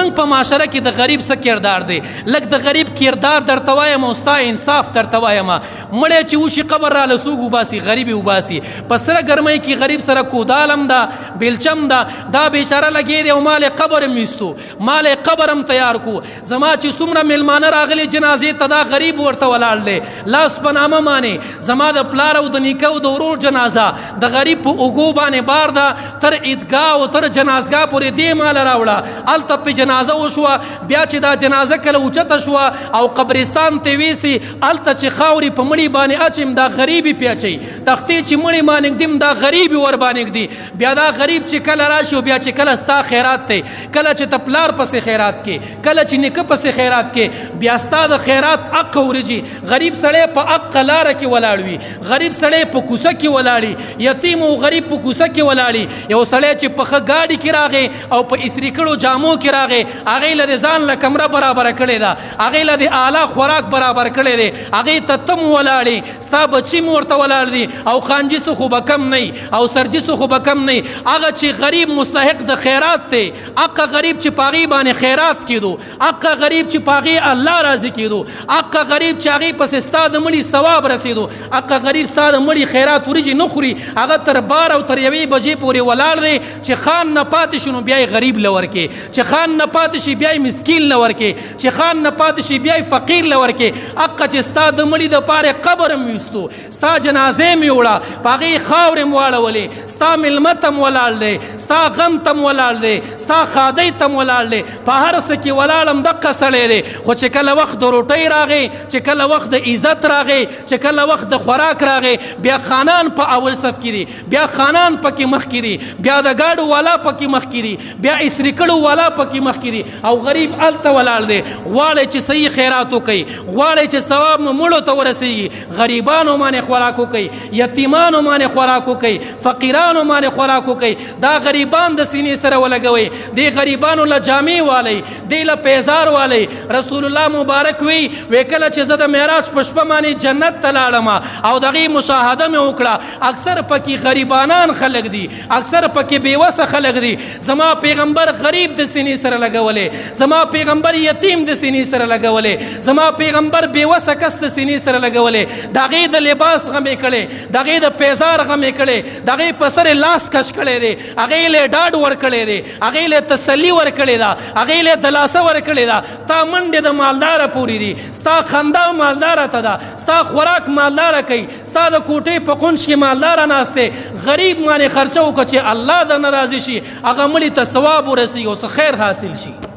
زمونږ په معاشره کې د غریب څه کردار دی؟ لږ د غریب کردار درته وایم او ستا انصاف درته وایم. مړی چې وشي قبر راله څوک وباسي؟ غریب یې وباسي. په سره ګرمۍ کې غریب سره کودال هم ده، بیلچه هم ده، دا بیچاره لګې دی او مال یې قبر هم ویستو، مال یې قبر هم تیار کو. زما چې څومره میلمانه راغلي جنازې ته، دا غریب ورته ولاړ دی لاس په نامه مانې. زما د پلار او د نیکه او د ورور جنازه د غریب په اوږو باندې بار ده، تر عیدګاه او تر جنازګاه پورې دې ماله راوړه. هلته پې جنازه وشوه، بیا چې دا جنازه کله اوچته شوه او قبرستان ته ویسي، هلته چې خاورې په مړي باندې اچوم دا غریب یې پې اچوي، تختې چې مړي باندې ږدم دا غریب یې ورباندې ږدي. بیا دا غریب چې کله راشي او بیا چې کله ستا خیرات دی، کله چې ته پلار پسې خیرات کې، کله چې نیکه پسې خیرات کې، بیا ستا د خیرات حق ورځي. غریب سړی په حق لاره کې ولاړ وي، غریب سړی په کوڅه کې ولاړي، یتیم او غریب په کوڅه کې ولاړي. یو سړی چې په ښه ګاډي کې راغی او په استری کړو جامو کې راغی، هغې له دې ځان له کمره برابره کړې ده، هغې له دې اعلی خوراک برابر کړی دی، هغې ته تم ولاړې، ستا بچي مو ورته ولاړ دي، او خانجي څه خو به کم نه او سرجي څه خو به کم نه. هغه چې غریب مستحق د خیرات دی، هغه غریب چې په هغې باندې خیرات کېدو، هغه غریب چې په هغې الله راضي کېدو، هغه غریب چې هغې پسې ستا د مړي ثواب رسېدو، هغه غریب ستا د مړي خیرات وریجې نه خوري، هغه تر بار او تر یوې بجې پورې ولاړ دی. چې خان نه پاتې شي نو بیا یې غریب له ورکې، چې خان نه پاتې شي بیا یې مسکین له ورکې، چې خان نه پاتې شي بیا یې فقیر له ورکې. هغه چې ستا د مړي دپاره قبر هم ویستو، ستا جنازې مې وړه، په هغې خاورې م واړولې، ستا مېلمه ته م ولاړ دی، ستا غم ته م ولاړ دی، ستا ښادۍ ته م ولاړ دی، په هر څه کې ولاړم دقه سړی دی. خو چې کله وخت د روټۍ راغی، چې کله وخت د عزت راغی، چې کله وخت د خوراک راغی، بیا خانان په اول صف کې دي، بیا خانان پکې مخکې دي، بیا د ګاډو والا پکې مخکې دي، بیا استری کړو والا پکې مخکې دي، او غریب هلته ولاړ دی. غواړی چې صحیح خیرات وکړي، غواړی چې ثواب مو مړو ته ورسیږي، غریبانو باندې خوراک وکړي، یتیمانو باندې خوراک وکړي، فقیرانو باندې خوراک وکړي. دا غریبان د سینې سره ولګوي، دې غریبانو له جامې والی، دې له پیزار والی. رسول الله مبارک وی وی کله چې زه د معراج په شپه باندې جنت ته لاړم او دغې مشاهده مې وکړه، اکثر پکې غریبانان خلک دي، اکثر پکې بېوسه خلک دي. زما پیغمبر غریب د سینې سره لګولې، زما پیغمبر یتیم د سینې سره لګولې، زما پیغمبر بېوسه کس د سینې سره لګولې، د هغې د لباس غم یې کړی، د هغې د پیزار غم یې کړی، د هغې په سر یې لاس کش کړی دی، هغې له ډاډ ورکړی دی، هغې له تسلي ورکړې ده، هغې له دلاسه ورکړې ده. تا منډې د مالداره پورې دي، ستا خندا مالداره ته ده، ستا خوراک مالداره کوي، ستا د کوټې په کونج کې مالداره ناست دی. غریب باندې خرچه وکړه چې الله د نه راضي شي، هغه مړي ته ثواب ورسېږي او څه خیر حاصل شي.